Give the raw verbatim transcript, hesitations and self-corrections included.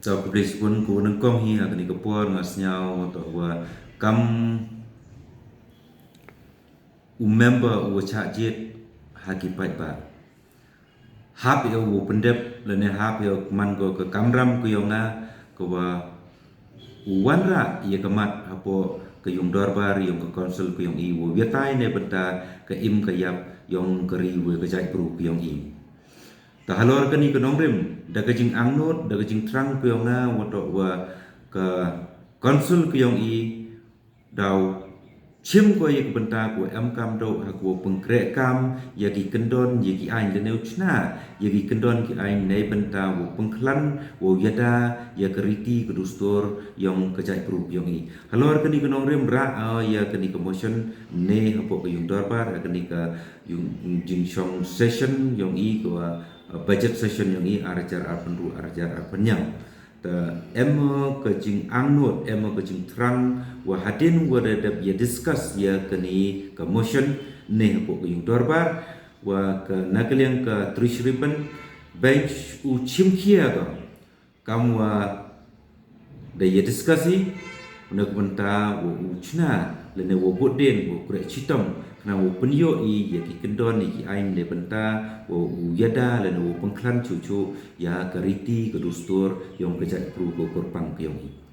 Sa khublei chibun ko nyngkong hi ha kani ka por, nga sñiaw toh wa kam u member u wa chah jied ha ki paidbah, hap ya u pyndep lane hap ya u man ko ka kamram ka yong nga, ka wa u wanrah ya ka mat hapoh ka yung dorbar yong ka council ka yong i, wow yatai neibynta ka im ka yap yong ka ri wa ka jaitbru ka yong i. Ta halor kani ka nongrim, da ka jingangnud, da ka jingthrang ka yong nga, wa toh wa ka council ka yong i, daw chim ko ya ka bynta ko em kam doh ha ko pynkreh kam ya ki kyndon ya ki aiñ, lane u chna ya ki kyndon ki aiñ neibynta wow pynkhlan, wow yada ya ka riti ka dustur yong ka jaitbru yong i. Halor kani ka nongrim, rah ya kani ka motion ne hapoh ka yung dorbar ha kani ka yung jingshong session yong i, ka wa, uh, budget session yong i ar hajar arphaw ynru ar hajar arphaw ynñiaw. Ta em ka jingangnud, em ka jingthrang wa hadien wa da dep ya discuss ya kani ka motion ne hapoh ka yung dorbar, wa ka na ka liang ka treasury bench u chim khia ka kam wa da ya discuss i, na ka bynta wa u chna lane wa bud dien wa kreh chitom, khnang wa pynyoh i ya ki kyndon ya ki aiñ neibynta wa u yada lane wa pynkhlan chuchu ya ka riti ka dustur yong ka jaitbru ka kyrpang ka yong i.